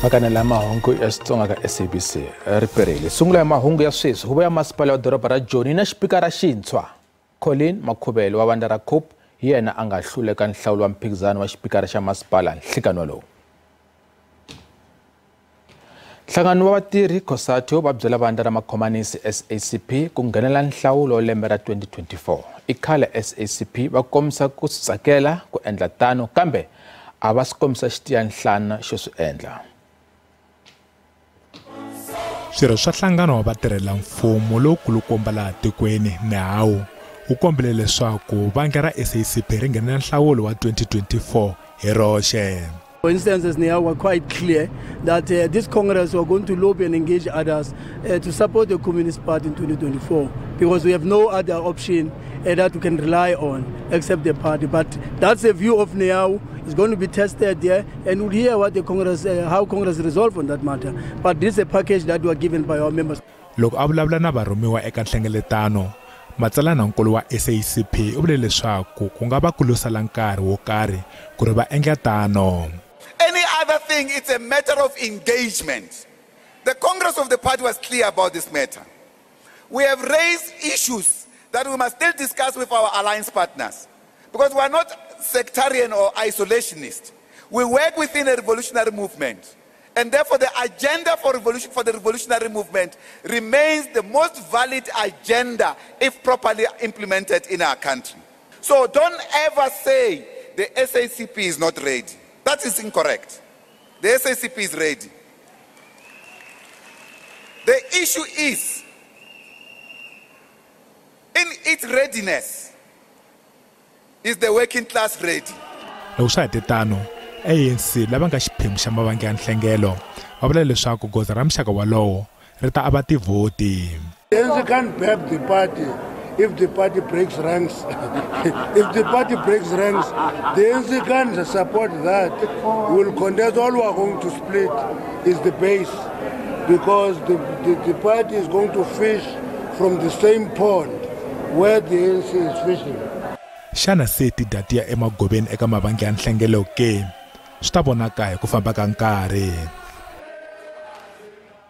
Makanela mahungu ya Xitsonga ka SABC riperile. Sungula ya mahungu ya sweswi, huvo ya masipala wa doroba ra Joni na xipikara xintshwa Colin Makhubele wa vandla ra COPE hi yena a nga hluleka nhlawulo wa mphikizano wa xipikara xa masipala nhlikano lowu. Nhlangano wa vatirhi COSATU va byela vandla ra makhomanisi SACP ku nghenela nhlawulo wa lembe ra 2024. I khale SACP va kombisa ku swi tsakela ku endla tano kambe a va swi kombisa xitiyanhlana xo swi endla. Swirho swa nhlangano wa vatirhela mfumo lowukulukumba laha tikweni NEHAWU wu kombele leswaku vandla ra SACP ri nghenela nhlawulo wa 2024 hi roxe. For instance, as NEHAWU were quite clear that this Congress were going to lobby and engage others to support the Communist Party in 2024 because we have no other option that we can rely on except the party. But that's a view of NEHAWU. It's going to be tested there, and we'll hear what the Congress, how Congress resolve on that matter. But this is a package that we are given by our members. Loko a vulavula na varhumiwa eka nhlengeletano, matsalanankulu wa SACP u vule leswaku ku nga va ku lwisela nkarhi wo karhi ku ri va endla tano. Any other thing, it's a matter of engagement. The Congress of the party was clear about this matter. We have raised issues that we must still discuss with our alliance partners, because we are not sectarian or isolationist. We work within a revolutionary movement, and therefore the agenda for revolution, for the revolutionary movement remains the most valid agenda if properly implemented in our country. So don't ever say the SACP is not ready. That is incorrect. The SACP is ready. The issue is, in its readiness, is the working class ready? Loko swa ha te tano, ANC lava nga xiphemu xa mavandla ya nhlengelo va vula leswaku goza ra muxaka wolowo ri ta ava tivhoti. The ANC can't back the party if the party breaks ranks. If the party breaks ranks, the ANC can't support that. We will contest. All we are going to split is the base, because the party is going to fish from the same pond where the ANC is fishing. Xana se ti datiya emagoveni eka mavandla ya nhlengelo ke? Swi ta vonaka hi ku famba ka nkarhi.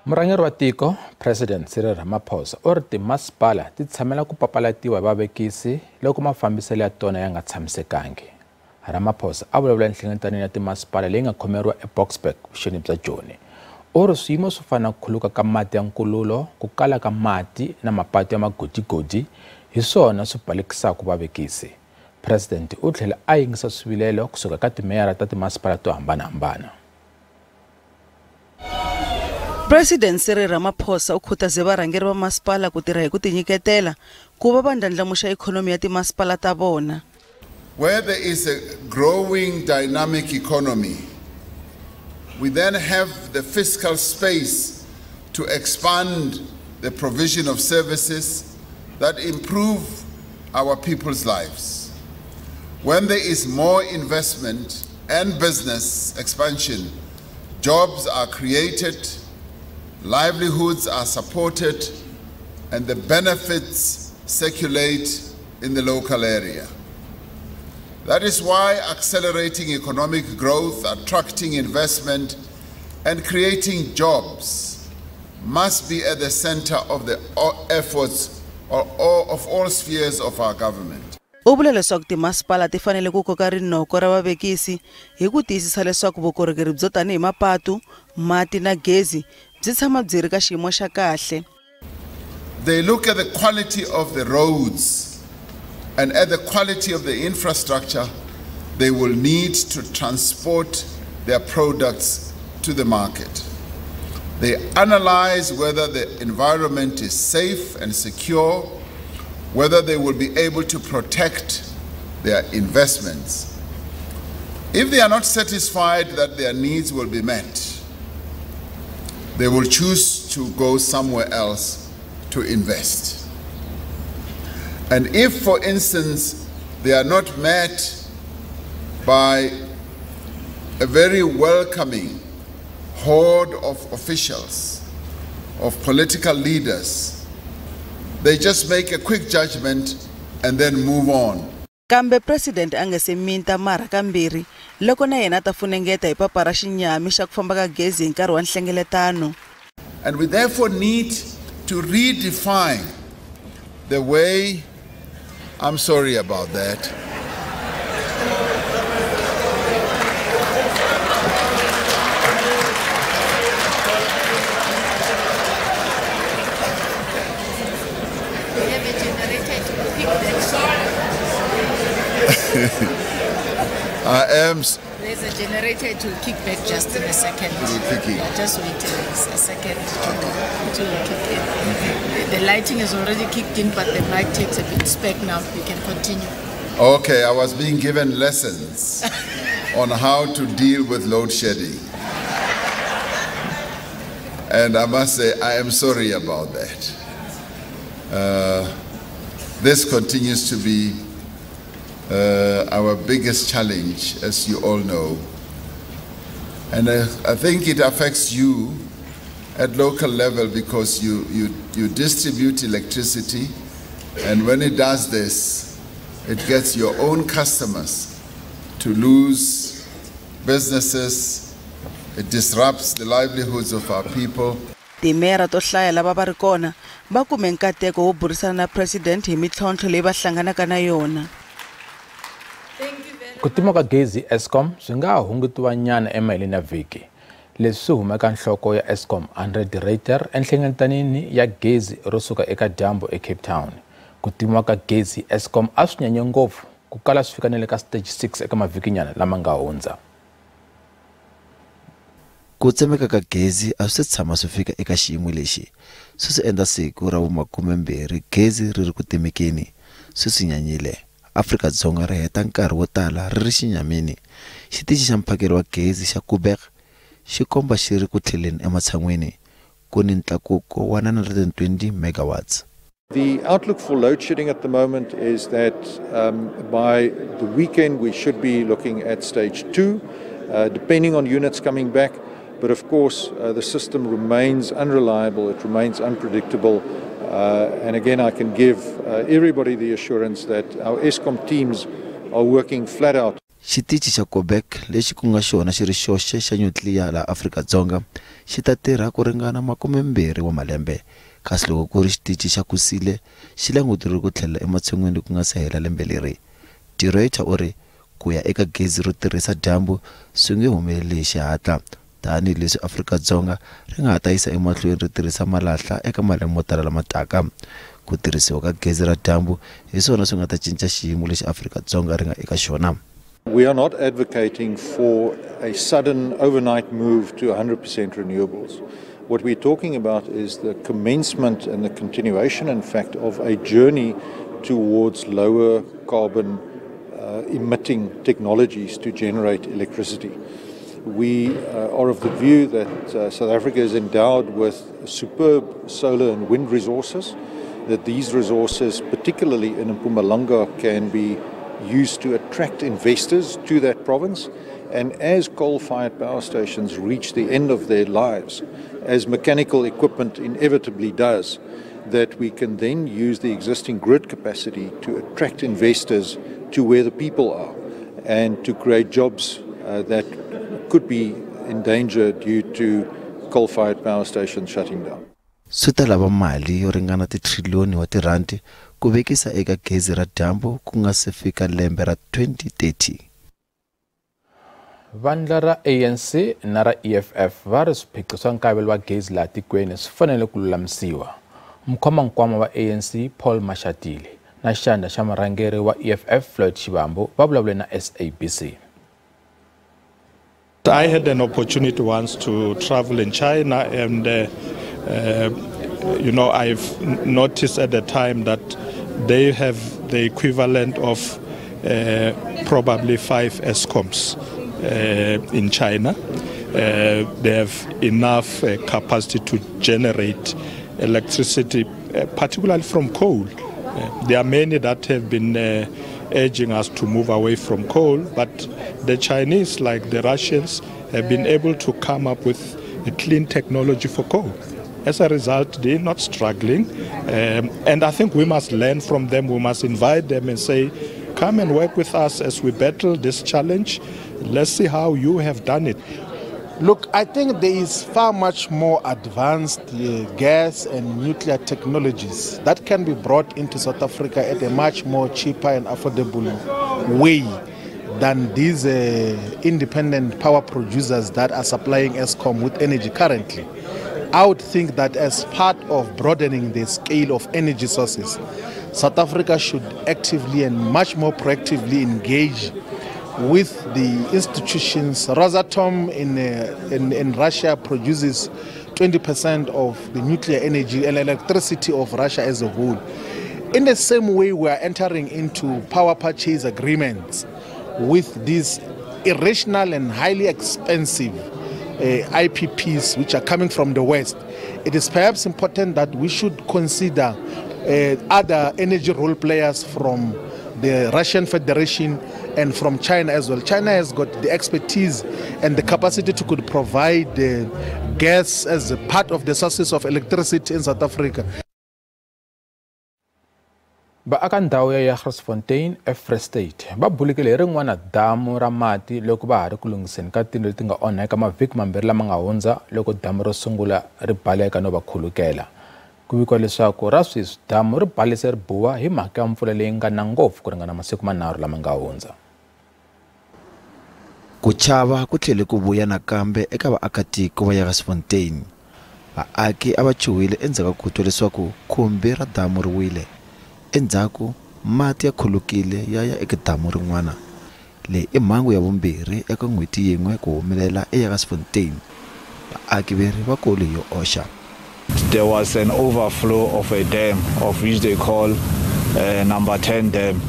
Murhangeri wa tiko President Cyril Ramaphosa u ri timasipala ti tshamela ku papalatiwa hi vavekisi loko mafambiselo ya tona ya nga tshamisekangi. Ramaphosa a vulavula enhlengeletanweni ya timasipala leyi nga khomeriwa eBoksburg vuxeni bya Joni. U ri swiyimo swo fana na ku khuluka ka mati ya nkululo, ku kala ka mati na mapatu ya magodigodi hi swona swi balekisaka vavekisi. President u tlhela a yingisa swivilelo kusuka ka timeyara ta timasipala to hambanahambana. President Cyril Ramaphosa u khutaze varhangeri va masipala ku tirha hi ku tinyiketela ku va va ndlandlamuxa ikhonomi ya timasipala ta vona. Where there is a growing dynamic economy, we then have the fiscal space to expand the provision of services that improve our people's lives. When there is more investment and business expansion, jobs are created, livelihoods are supported, and the benefits circulate in the local area. That is why accelerating economic growth, attracting investment, and creating jobs must be at the center of the efforts of all spheres of our government. U vule leswaku timasipala ti fanele ku koka rinoko ra vavekisi hi ku tiyisisa leswaku vukorhokeri byo tanihi mapatu, mati na gezi byi tshama byi ri ka xiyimo xa kahle. They look at the quality of the roads and at the quality of the infrastructure they will need to transport their products to the market. They analyze whether the environment is safe and secure, whether they will be able to protect their investments. If they are not satisfied that their needs will be met, they will choose to go somewhere else to invest. And if, for instance, they are not met by a very welcoming horde of officials, of political leaders, they just make a quick judgment and then move on. Kambe president a nga se minta marha kambirhi loko na yena ta funengeta hi papa ra xinyami xa ku famba ka gezi hi nkarhi wa nhlengeletano. And we therefore need to redefine the way. I'm sorry about that. I am. There's a generator to kick back just in a second. Yeah, just wait a second to kick in. Okay. The lighting is already kicked in, but the mic takes a bit spec now. You can continue. Okay, I was being given lessons on how to deal with load shedding. And I must say, I am sorry about that. This continues to be our biggest challenge, as you all know. And I think it affects you at local level because you distribute electricity, and when it does this, it gets your own customers to lose businesses, it disrupts the livelihoods of our people. Timera to hlaya lava va ri kona va kume nkateko wo burisana na president hi mintlhontlho leyi va hlanganaka na yona. Ku tima ka gezi Eskom swi nga hungutiwa nyana emaheleni ya vhiki. Leswi swi humeka nhloko ya Eskom Andre de Ruyter enhlengeletanini ya gezi ro suka eka dyambu eCape Town. Ku timiwa ka gezi Eskom a swi nyanye ngopfu ku kala swi fika na le ka stage 6 eka mavhikinyana lama nga hundza. Ku tsemeka ka gezi a swi se tshama swi fika eka xiyimo lexi. Swi swi endla siku ra vu-20 gezi ri ri ku timekeni. Swi swi nyanyile. Afrika-Dzonga ri heta nkarhi wo tala ri ri xinyamini. Xitichi xa mphakelo wa gezi xa Koeberg xi komba xi ri ku tlheleni ematshan'wini, ku ni ntlakuko wa 920 megawatts. The outlook for load shedding at the moment is that by the weekend we should be looking at stage 2, depending on units coming back. But of course, the system remains unreliable, it remains unpredictable. And again, I can give everybody the assurance that our Eskom teams are working flat out. Xitichi xa Koeberg lexi ku nga xona xi ri xoxe xa nyutliya laha Afrika-Dzonga xi ta tirha ku ringana 20 wa malembe, kasi loko ku ri xitichi xa Kusile xi languteriwe ku tlhela ematshan'wini ku nga se hela lembe leri. De Ruyter u ri ku ya eka gezi ro tirhisa dyambu swi nge humeleli hi xihatla, tanihileswi Afrika-Dzonga ri nga ha ta yisa emahlweni ri tirhisa malahla eka malembe mo tala lama taka. Ku tirhisiwa ka gezi ra dyambu hi swona swi nga ta cinca xiyimo lexi Afrika-Dzonga ri nga eka xona. We are not advocating for a sudden overnight move to 100% renewables. What we're talking about is the commencement and the continuation, in fact, of a journey towards lower carbon emitting technologies to generate electricity. We are of the view that South Africa is endowed with superb solar and wind resources, that these resources, particularly in Mpumalanga, can be used to attract investors to that province. And as coal-fired power stations reach the end of their lives, as mechanical equipment inevitably does, that we can then use the existing grid capacity to attract investors to where the people are and to create jobs that could be in danger due to coal-fired power stations shutting down. Swi ta lava mali yo ringana titriliyoni wa tirhandi ku vekisa eka gezi ra dyambu ku nga se fika lembe ra 2030. Vandla ra ANC na ra EFF va ri swiphiqo swa nkavelo wa gezi laha tikweni swi fanele ku lulamisiwa. Mukhomankwama wa ANC Paul Mashatile na xandla xa murhangeri wa EFF Floyd Shivambu va vulavule na SABC. I had an opportunity once to travel in China, and you know, I've noticed at the time that they have the equivalent of probably 5 Eskoms in China. They have enough capacity to generate electricity, particularly from coal. There are many that have been urging us to move away from coal, but the Chinese, like the Russians, have been able to come up with a clean technology for coal. As a result, they're not struggling. And I think we must learn from them. We must invite them and say, Come and work with us as we battle this challenge. Let's see how you have done it. Look, I think there is far much more advanced gas and nuclear technologies that can be brought into South Africa at a much more cheaper and affordable way than these independent power producers that are supplying Eskom with energy currently. I would think that as part of broadening the scale of energy sources, South Africa should actively and much more proactively engage with the institutions. Rosatom in Russia produces 20% of the nuclear energy and electricity of Russia as a whole. In the same way, we are entering into power purchase agreements with these irrational and highly expensive IPPs which are coming from the West. It is perhaps important that we should consider other energy role players from the Russian Federation and from China as well. China has got the expertise and the capacity to could provide gas as a part of the sources of electricity in South Africa. Vaaka ndhawu ya Jagersfontein eFree State va bulukile hi rin'wana damu ra mati loko va ha ri ku lunghiseni ka tindlu leti nga onhaka mavhiki mambirhi lama nga hundza loko damu ro sungula ri baleka no va khulukela. Ku vikiwa leswaku ra sweswi damu ri balese ribuwa hi mhaka ya mpfula leyi nga na ngopfu ku ringana masiku manharhu lama nga hundza. Ku chava ku tlhele ku vuya nakambe eka vaakatiko va Jagersfontein. Vaaki a va chuhile endzhaku ka ku twa leswaku khumbi ra damu ri wile. Endzhaku mati ya khulukile ya ya eka damu rin'wana. Leyi i mhangu ya vumbirhi eka n'hweti yin'we ku humelela eJagersfontein. Vaaki veri va kole yo oxa. There was an overflow of a dam, of which they call number 10 dam.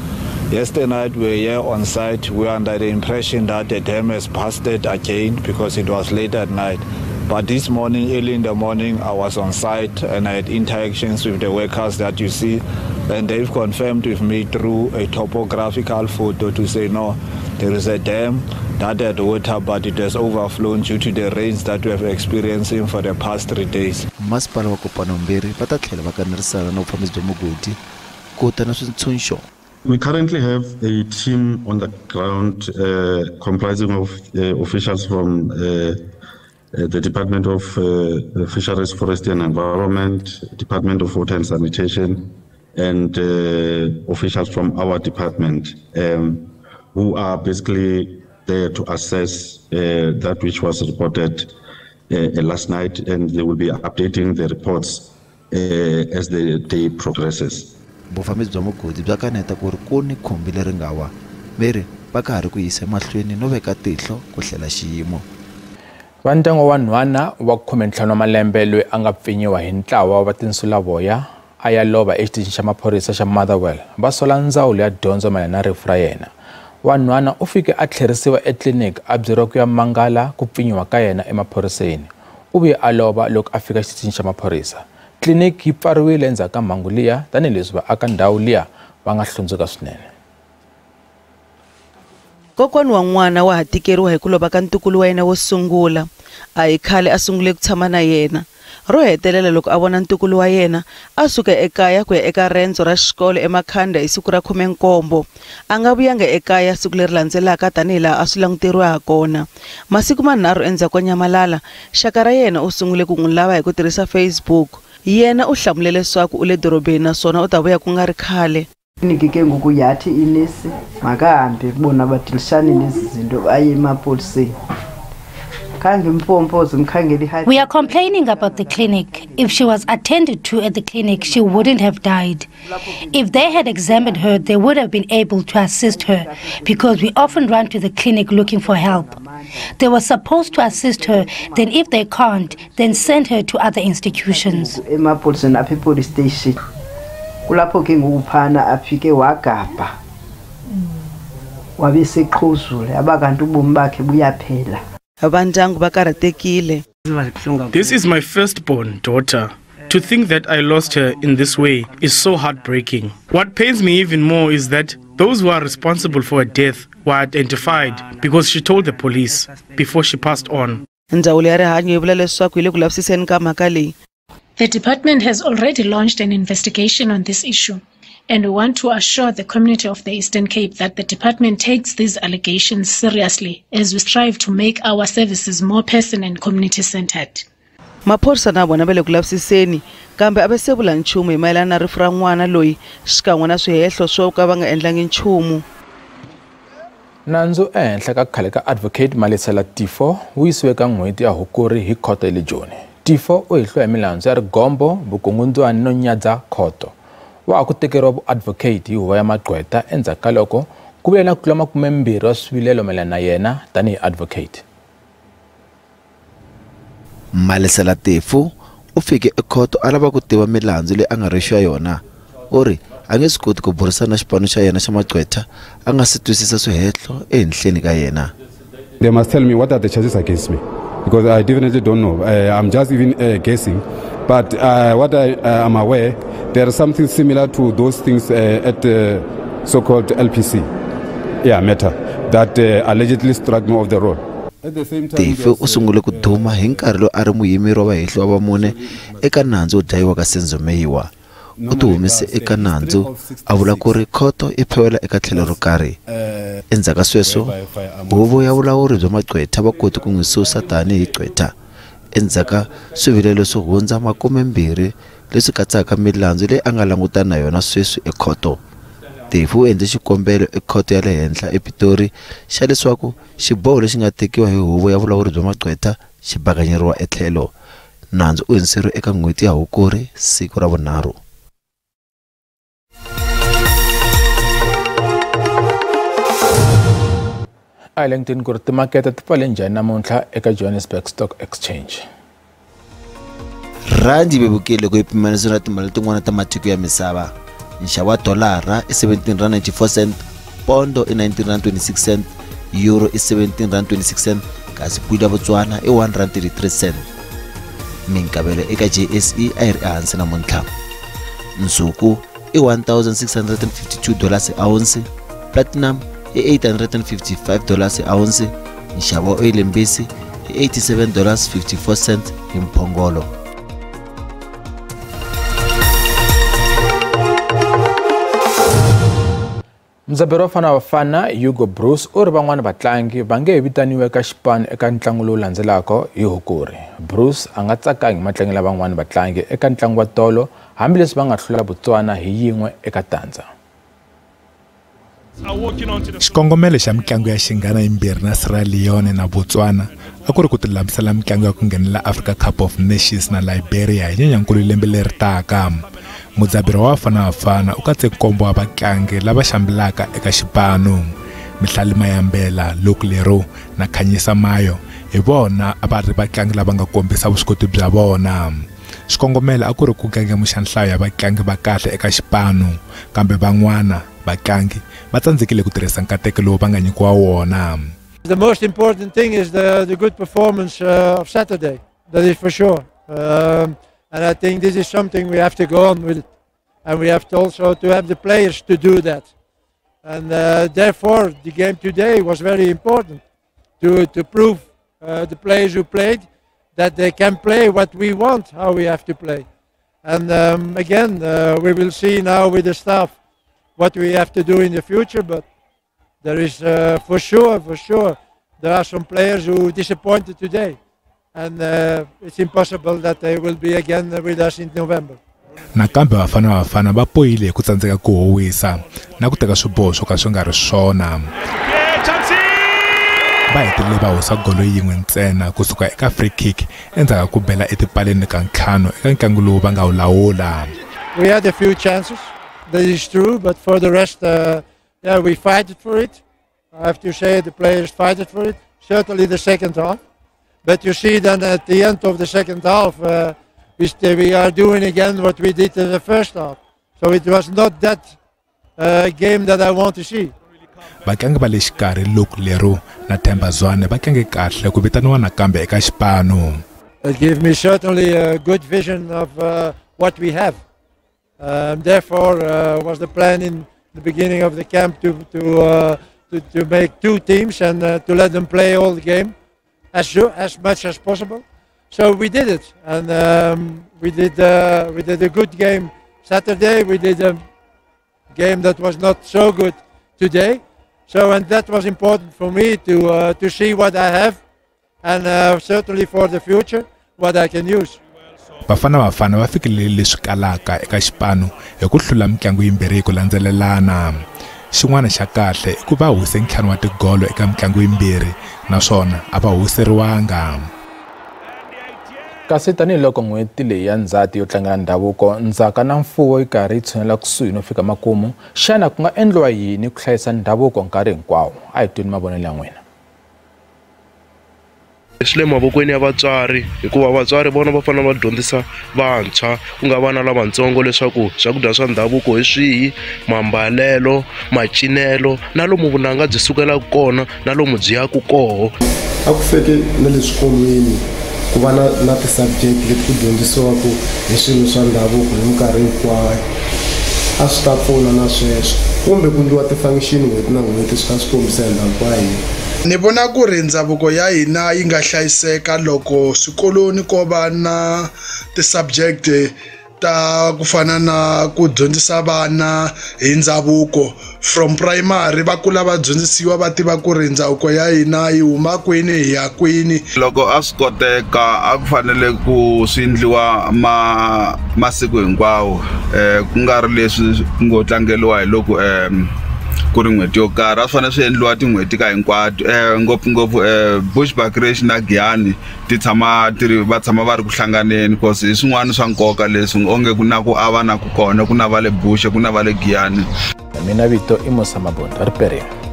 Yesterday night we were here on site. We were under the impression that the dam has busted again because it was late at night. But this morning, early in the morning, I was on site and I had interactions with the workers that you see, and they've confirmed with me through a topographical photo to say, no, there is a dam that had water, but it has overflown due to the rains that we have experiencing for the past 3 days. Masipala wa Kopanombirhi va ta tlhela va kanerisana na vufambisi bya mugodi ku ta na swintshunxo. We currently have a team on the ground comprising of officials from the Department of Fisheries, Forestry and Environment, Department of Water and Sanitation, and officials from our department who are basically there to assess that which was reported last night, and they will be updating the reports as the day progresses. Vufambisi bya mugodi bya kaneta ku ri ku ni khumbi leri nga wa veri va ka ha ri ku yisa emahlweni no veka tihlo ku hlela xiyimo. Va ndyangu wa nhwana wa 15 wa malembe loyi a nga pfinyiwa hi ntlawa wa tinsulavoya a ya lova exitichini xa maphorisa xa Motherwell va sola ndzawulo ya dyondzo mayelana na rifu ra yena. Wa nhwana u fike a tlherisiwa etliliniki a byeriwa ku ya mangala ku pfinyiwa ka yena emaphoriseni. U vuye a lova loko a fika exitichini xa maphorisa. Tliliniki yi pfariwile endzhaku ka mhangu liya tanihileswi vaaka ndhawu liya va nga hlundzuka swinene. Kokwani wa n'wana wa ha tikeriwa hi ku lova ka ntukulu wa yena wo sungula. A hi khale a sungule ku tshama na yena. Ro hetelela loko a vona ntukulu wa yena a suka ekaya ku ya eka rendzo ra xikolo eMakhanda hi siku ra 17. A nga vuyanga ekaya siku leri landzelaka tanihilaha a swi languteriwe hakona. Masiku manharhu endzhaku ko nyamalala, xaka ra yena u sungule ku n'wi lava hi ku tirhisa Facebook. Yena u hlamule leswaku u le dorobeni naswona u ta vuya ku nga ri khale. Kliniki ke ngoku yathi inesi makahambe bona badilishane nezi zinto aye emapoliseni. We are complaining about the clinic. If she was attended to at the clinic, she wouldn't have died. If they had examined her, they would have been able to assist her, because we often run to the clinic looking for help. They were supposed to assist her, then if they can't, then send her to other institutions. Kulapho ke ngokuphana afike wagabha wabe seqhuzula abakanti ubomi bakhe buyaphela. Vandyangu va karhatekile. This is my firstborn daughter. To think that I lost her in this way is so heartbreaking. What pains me even more is that those who are responsible for her death were identified because she told the police before she passed on. Ndzawulo ya rihanyo yi vula leswaku yi le ku lavisiseni ka mhaka leyi. The department has already launched an investigation on this issue. And we want to assure the community of the Eastern Cape that the department takes these allegations seriously as we strive to make our services more person and community centered. Maphorisa na vona va le ku lavisiseni kambe a va se vula nchumu hi mayelana na rifu ra n'wana loyi xikan'we na swihehlo swo ka va nga endlangi nchumu. Nandzu ehenhla ka khale ka advocate Malesela Teffo wu yisiwe ka n'hweti ya Hukuri hi khoto ya le Joni. Teffo u hehliwa hi milandzu ya rigombo, vukungundzwani no nyadza khoto. Wa ha ku tekeriwa vuadvocate hi huvo ya magqweta endzhaku ka loko ku vile na ku tlula 20 wa swivilelo mayelana na yena tanihi advocate. Malesela Teffo u fike ekhoto a lava ku tiva milandzu leyi a nga rhwexiwa yona. U ri a nge swi koti ku burisana na xipano xa yena xa magqwetha a nga si twisisa swihehlo ehenhleni ka yena. They must tell me what are the charges against me, because I definitely don't know. I'm just even guessing. But what I am aware, there is something similar to those things at the so-called LPC matter that allegedly struck me off the road. Teffo u sungule ku duma hi nkarhi lowu a ri muyimeri wa vahehliwa va mune eka nandzu wo dlayiwa ka Senzo Meyiwa. U tihumise eka nandzu a vula ku ri khoto i phewela eka tlhelo ro karhi. Endzhaku ka sweswo, huvo ya vulawuri bya magqwetha va kote ku n'wi susa tanihi gqwetha. Endzhaku ka swivilelo swo hundza 20 leswi katsaka milandzu leyi a nga langutana na yona sweswi ekhoto. Teffo u endle xikombelo ekhoto ya le henhla ePitori xa leswaku xiboho lexi nga tekiwa hi huvo ya vulawuri bya magqwetha xi bakanyeriwa etlhelo. Nandzu u hundziseriwe eka n'hweti ya Hukuri siku ra vunharhu. A hi languteni ku ri timakete ti pfale njhani namuntlha eka Johannesburg Stock Exchange. Randi vevukile loko yi pimanisiwa na timali tin'wana ta matiko ya misava. Nxavo wa dolara i R17.94, pondo i R19.26, euro i R17.26, kasi pula ya Botswana i R1.33. Minkavelo eka JSE a yi ri ehansi namuntlha. Nsuku i $1,652 ounce, platinum i $855 ounce, nxavo wa oyili mbisi i $87.54 hi mphongolo. Mudzaberi wa Bafana Bafana Hugo Broos u ri van'wana vatlangi va nge he vitaniwi eka xipano eka ntlangu lowu landzelaka hi Hukuri. Broos a nga tsakangi hi matlangelo ya van'wana vatlangi eka ntlangu wa tolo hambileswi va nga hlula Botswana hi 1-0. Xikongomelo xa mitlangu ya xinghana yimbirhi na Sierra Leone na Botswana a ku ri ku tilulamisela mitlangu ya ku nghenela Africa Cup of Nations na Liberia hi Nyenyankulu lembe leri taka. Mudzaberi wa Bafana Bafana u katse nkombo wa vatlangi lava xambelaka eka xipano. Mihlali Mayambela, Luke Leroux na Khanyisa Mayo hi vona a va ri vatlangi lava nga kombisa vuswikoti bya vona. Xikongomelo a ku ri ku ndlandlamuxa nhlayo ya vatlangi va kahle eka xipano, kambe van'wana vatlangi va tsandzekile ku tirhisa nkateko lowu va nga nyikiwa wona. The most important thing is the good performance of Saturday. That is for sure. And I think this is something we have to go on with, and we have to also to have the players to do that. And therefore, the game today was very important to prove the players who played that they can play what we want, how we have to play. And again, we will see now with the staff what we have to do in the future, but there is for sure, there are some players who disappointed today. And it's impossible that they will be again with us in November. Nakambe Bafana Bafana va poyile hi ku tsandzeka ku howisa na ku teka swiboho swo ka swi nga ri swona. Va hetelele va hoxa golo yin'we ntsena kusuka eka free kick endzhaku ka ku bela etipaleni ka ntlhanu eka ntlangu lowu va nga wu lawula. We had a few chances, that is true, but for the rest, yeah, we fight for it. I have to say the players fight for it, certainly the second half. But you see then at the end of the second half, we are doing again what we did in the first half. So it was not that game that I want to see. Vatlangi va le xikarhi Luke Leroux na Themba Zwane va tlange kahle ku vitaniwa nakambe eka xipano. It gave me certainly a good vision of what we have. Therefore, was the plan in the beginning of the camp to make two teams and to let them play all the game as much as possible. So we did it, and we did a good game Saturday. We did a game that was not so good today. So, and that was important for me to see what I have, and certainly for the future, what I can use. Bafana Bafana va fikelele leswi kalaka eka xipano hi ku hlula mitlangu yimbirhi hi ku landzelelana. Xin'wana xa kahle i ku va howise 5 wa tigolo eka mitlangu yimbirhi naswona a va howiseriwanga. Kasi tanihiloko n'hweti leyi ya Ndzhati yo tlangela ndhavuko, ndzhaka na mfuwo yi karhi yi tshunela kusuhi no fika makumu, xana ku nga endliwa yini ku hlayisa ndhavuko nkarhi hinkwawo? A hi tweni mavonelo ya n'wina. Swi le mavokweni ya vatswari, hikuva vatswari vona va fanele va dyondzisa vantshwa ku nga vana lavatsongo leswaku swakudya swa ndhavuko hi swihi, mambalelo, macinelo na lomu vunanga byi sukelaka kona na lomu byi yaka koho. A ku fiki na le swikolweni ku va na ti-subject leti ku dyondzisiwaka hi swilo swa ndhavuko hi minkarhi hinkwayo, a swi ta pfuna na sweswo, kumbe ku endliwa ti-function n'hweti na n'hweti swi kha swi kombisa hi ndhavuko wa hina. Ni vona ku ri ndhavuko ya hina yi nga hlayiseka loko swikolweni ko va na ti-subject ta ku fana na ku dyondzisa vana hi ndhavuko from primary, va kula va dyondzisiwa va tiva ku ri ndhavuko ya hina yi huma kwini hi ya kwini. Loko a swi koteka a ku fanele ku swi endliwa masiku hinkwawo, ku nga ri leswi ngo tlangeriwa hi loko ku ri n'hweti yo karhi, a swi fanele swi endliwa tin'hweti ka hinkwato, ngopfungopfu Bushbuckridge na Giyani ti tshama ti ri va tshama va ri ku hlanganeni, cause hi swin'wana swa nkoka leswi onge ku na ku avana ku kona, ku na va le Bush ku na va le Giyani. Mina vito i Musa Mabunda, ri perini.